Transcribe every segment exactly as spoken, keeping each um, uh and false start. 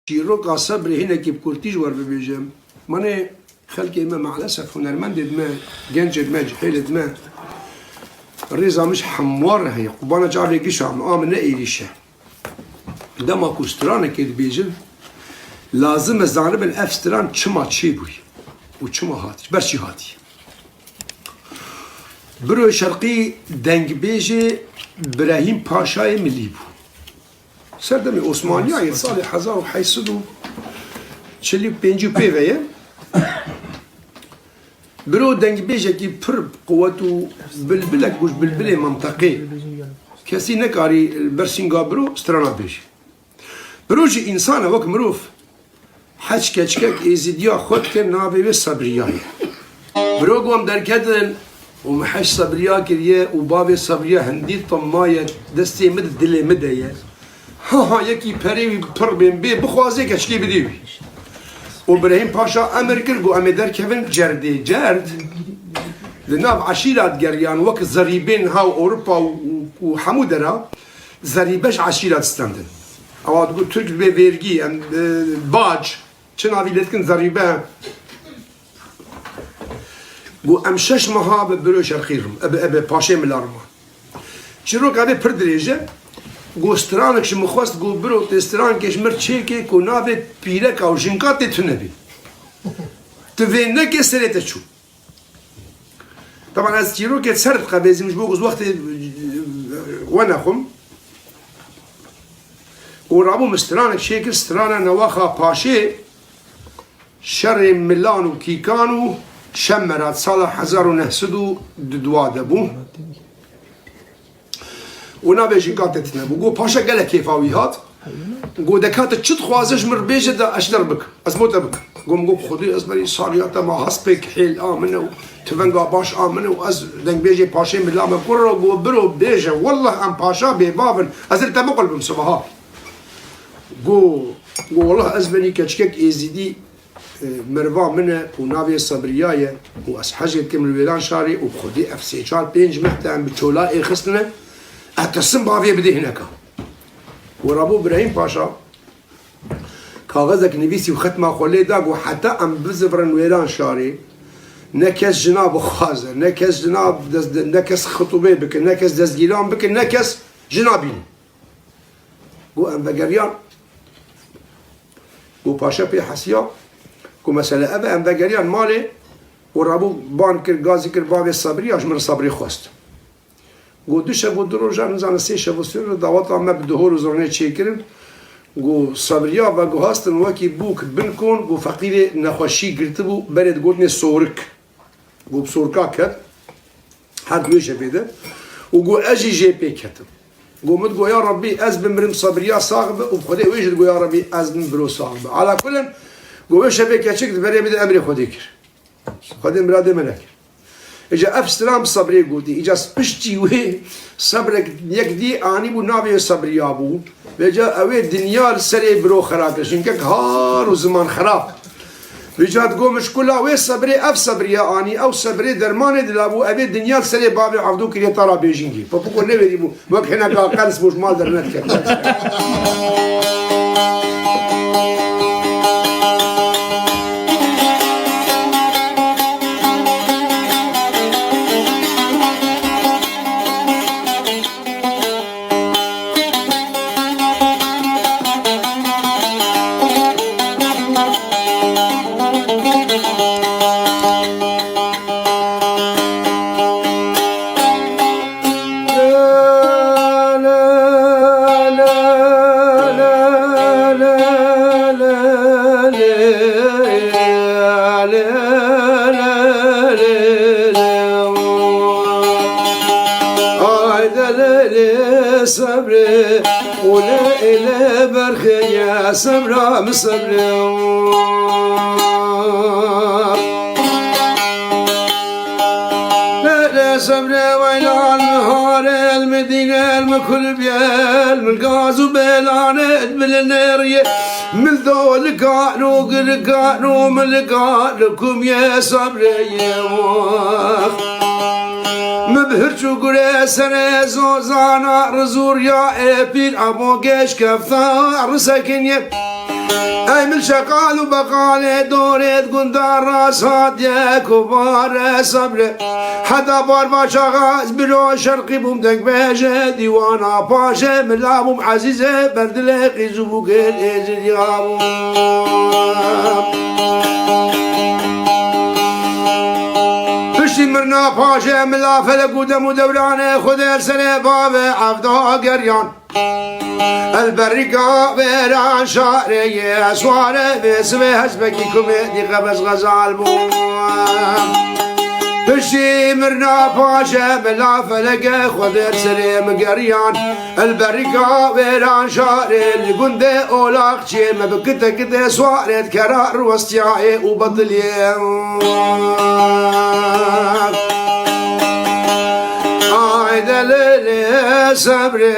Çîroka sebrê hinekî bi kurtî ji we re bibêjim. Manê xelkê me, mealesef, hunermendê me, gencê me, cihêlê me, rêza min ji hemû re heye. Qubana çavê gişa min, a min ne êrîş e. Dema ku stranekê dibêjin, lazim e zanibin ev stran çima çêbûyî û çima hatiye, ji ber çî hatiye. Biro Şerqî dengbêjê Birahîm Paşayê Milî bû. Serdemê Osmaniyayê salê hezar û heyt sed û çil û pênc û pê ve ye. Biro dengbêjekî pir quwet û bilbilek bû ji bilbilê menteqê. Kesî nekarî li ber sînga biro strana bêjî. Biro jî însan e wek mirov. Heç keçikek êzîdiya xwe dike, navê wê Sebriya ye. Biro ku em derketin û min heç Sebriya kiriye û bavê Sebriya hindî temaye, destê min di dilê min de ye. Ha ha, yekî perê wî pir bên bê, bixwaze keçikê bidê wî. Û Birahîm Paşa emir kir, got, em ê derkevin cerdê. Cerd di nav eşîra digeriyan, wek zerîbên ha Ewropa û, û, û hemû dera zerîbe ji eşîra distendin. Ewa digot, Tirk dibê vergî, em, e, bac, çi navî lê dikin, zerîbe. Got, em şeş meha bi Biro Şerqî rim, ebe, ebe, Paşê Mila rim. Çîroka vê pir dirêj e. Got, stranek ji min xwest, got, biro tê strankê ji mir çêke ku navê pîreka û jinka tê tune bî. Tu vê nekê, serê te çû. Taban ez çîrokê ser diqebêzim ji bo ku ez wextê, e, wenexwim. Û rabû min stranek çêkir, strana Newaxa Paşê, şerê milan û kîkan û şemera sala hezar û neh sed û dudwa de bû. Û navê jinka te tune bû. Got, Paşa gelek kêfa wî hat. Got, deka te çi dixwaze ji min re bêje de ez ji te re bikim. Ez bo te bikim. Got, min got, Xwedê ez berî saliya te ma hespêk hêl a min e û tivenga baş a min e û ez dengbêjê Paşê Mila me kur re. Got, biro bêje, wellah em Paşa bêbav in. Ez li te biqulbim sibeha. Got, got, wellah ez benî keçikek êzîdî, e, meriva min e û navê Sebriya ye û ez hecê dikim li Wêranşarê û bi Xwedê ev sê çar pênc meh te em bi çola êxistine, ez tirsim bavê bidê hineka. Û rabû Birahîm Paşa kaxezek nivîsî û xetma xwe lê da, got, heta em bizivirin Wêranşarê, ne kes jina bixwaze, ne kes jina dest, ne kes xitûbê bike, ne kes destgîran bike, ne kes jina bîne. Got, em vegeriyan. Got, Paşa pê hesiya. Got, mesele ev e, em vegeriyan malê û rabû ban kir, gazî kir bavê Sebriya, ji min re Sebrî xwest. Got, du şev û du roja, nizane sê şev û sê roja daweta me bi dihol û zurnê çêkirin. Got, Sebriya veguhastin wekî bûk bin kon, got, feqîrê nexweşî girtibû, berê digotinê sorik. Got, bi sorika ket. Her di wê şevê de. Û got, ez jî jê pê ketim. Got, min digot, ya Rabbî, ez bimirim, Sebriya sax be, û Xwedê wê jî digot, ya Rabbî, ez bim, biro sax be. Ala kulin, got, wê şevê keçik di berê min de emrê Xwedê kir. Xwedê miradê me nekir. Îca ev stran bi Sebrê gotî. Îca piştî wê Sebrek yek dî anîbû, navê wê Sebriya bû. Vêca ew ê dinya li serê biro xera kir. Jinkek har û ziman xerab. Vêca digot, min ji kula wê Sebrê ev Sebriya anî, ew Sebrê dermanê dila bû, ev ê dinya li serê bavê Evdo kiriye tara bêjingî. Popiko nêverî bû, wek hineka qels bû, ji mal dernedikevin. Hayde lê lê sebrê û lê lê berxê ye, sebra min sebrê. Lê lê sebrê weylan, harê el midîne, el mi kulbiyel, min gaz û bêlanê, el mi li nêriyê. Min do li gano, li gano, min li gano, kumye sabrê ye wax. Min bi hirç û gurê serê zozana rizûriya ê pîr abo geş kefta risekiniye. Ey min şeqal û beqalê dorê di gunda rast hatiye ku bare sebre. Heta barva çaxa ez biro şerqî bûm dengbêje dîwana paşê mila bûm ezîzê berdilê qîz û bûkên êzîdiya bûm. Piştî mirna paşê mila felek û dem û dewranê xwedê serê bavê evda geriyan. El berîka wêran şarê ye sware vê sivê hezbekî kumê dî qebez xezal bû. Piştî mirna paşe bila feleke xwedê serê min geriyan. El berîka wêran şarê li gundê Olaqçiyê me bi kite kite swarê dikera riwestiyayê û betiliyê. Hayde lê lê sebre,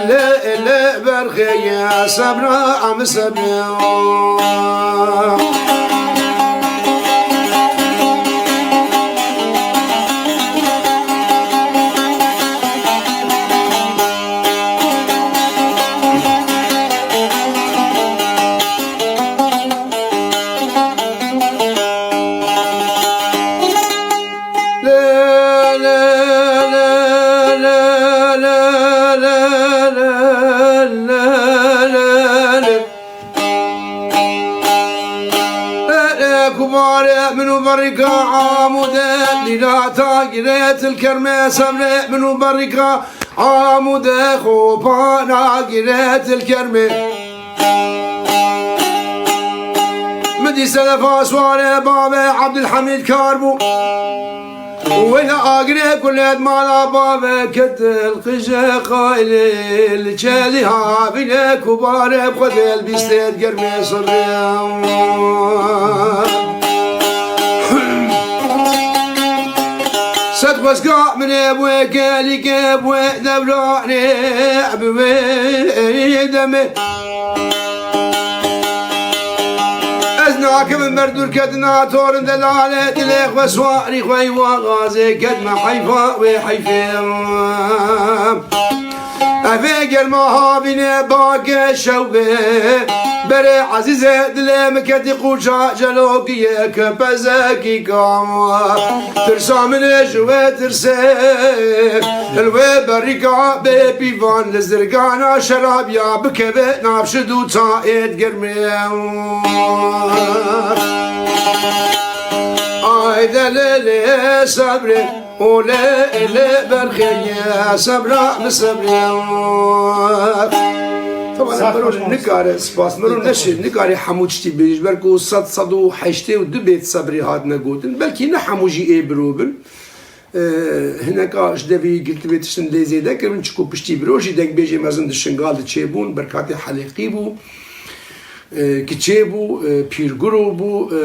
lê lê berxê ye sebra em sebre. Kumarê min û berîka Amûde, lîlata girêt il kermê sebrê min û berîka Amûde xopana girêt il kermê. Min dî selefa swarê bavê Ebdulhemîd kar bû. Wêne agirê kulêt mala bavê ketil qije qaylê li çelî havîne kubarê xwedê li bîstêt germê sirrê. Sed xwezga min ê bû ê gelîkê bû ê dewranê bi wê demê. Ez nakevim ber dûrketina torin delalê dilê xwe swarî xwe wa gazê kedme heyfa wê heyfê. Evê germa havîne bake şew be. Berê ezîzê dilê min ketî qûça celokiyê kepezekî kam. Tirsa min ê ji wê tirsê. Li wê berîka bê pîvan li zirgana şerabiya bikeve nav şid û çayêt germê. Ayde lê lê sebrê. Olê, elê, berxê ye, sebra, bi sebrê. Taban, Sağ miro ol, nikare, spas, miro neşê, nikare hemû tiştî bêje, ji ber ku sed, sed û heştê û du bêt sebrê hatine gotin. Belkî ne hemû jî ê biro bin. Ee, hineka ji devê girtibê tiştin lê zêde kirin, çiku piştî biro jî dengbêjê mezin di Şingal de çêbûn, Berkatê Helêqî bû, ee, Kiçê bû, ee, Pîrguro bû, ee,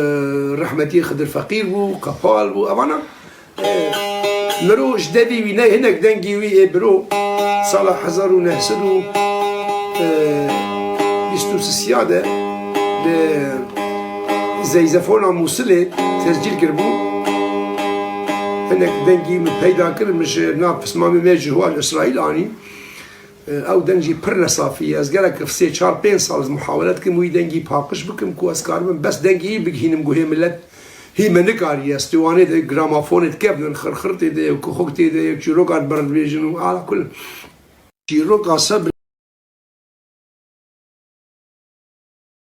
rehmetî Xidir Feqîr bû, Qepal bû, evana Miro ji devî wî ne hinek dengî wî ê biro sala hezar û neh sed û bîst û sisiya de li zeyzefona Mûsilê tescîl kiribû. Hinek dengî min peyda kir, min ji nav pismamê me ji Hual Îsraîl anî. Ew deng jî pir nesafî ye. Ez gelek sê, çar, pênc sal ez muhawele dikim wî dengî paqij bikim ku ez karibim bes dengî wî bigihînim guhê milet. Hî me nikariye. Stûwanê de, gramofonê dikevnin, xirxirtê de, kuxuktê de, çîrokan berdibêjin û ala kul. Çîroka sebrê